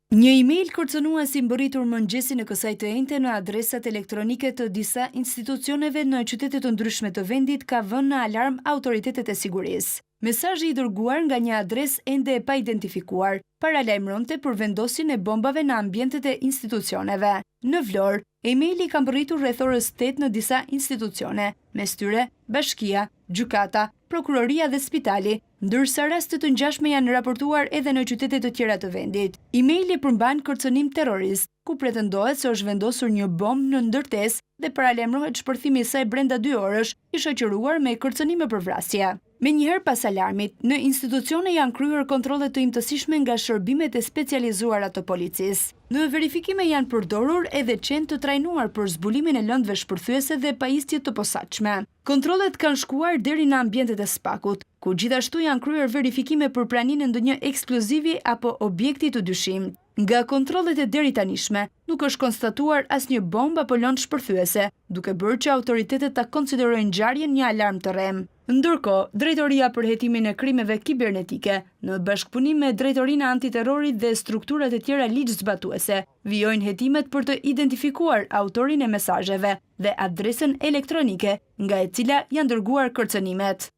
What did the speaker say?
Një email kërcënues i mbërritur mëngjesin e kësaj të enjte në adresat elektronike të disa institucioneve në qytete të ndryshme të vendit ka vënë në alarm autoritetet e sigurisë. Mesazhi i dërguar nga një adresë ende e paidentifikuar, paralajmëronte për vendosjen e bombave në ambientet e institucioneve. Në Vlorë, emaili ka mbërritur rreth orës 8 në disa institucione, mes tyre, Bashkia, Gjykata, Prokuroria dhe Spitali, ndërsa raste të ngjashme janë raportuar edhe në qytete të tjera të vendit. Emaili përmban kërcënim terrorist, ku pretendohet se është vendosur një bombë në ndërtesë dhe paralajmërohet shpërthimi i saj brenda dy orësh, i shoqëruar me kërcënime për vrasje. Menjëherë pas alarmit, në institucione janë kryer kontrolle të imtësishme nga shërbimet e specializuara të policisë. Në verifikime janë përdorur edhe qen të trajnuar për zbulimin e lëndëve shpërthyese dhe pajisje të posaçme. Kontrollet kanë shkuar deri në ambientet e SPAK-ut, ku gjithashtu janë kryer verifikime për praninë e ndonjë eksplozivi apo objekti të dyshimtë. Nga kontrollet e deritanishme, nuk është konstatuar asnjë bombë apo lëndë shpërthyese, duke bërë që autoritetet ta konsiderojnë ngjarjen një alarm të rremë. Ndërkohë, Drejtoria për Hetimin e Krimeve Kibernetike, në bashkëpunim me Drejtorinë e Antiterrorit dhe strukturat e tjera ligjzbatuese, vijojnë hetimet për të identifikuar autorin e mesazheve dhe adresën elektronike nga e cila janë dërguar kërcënimet.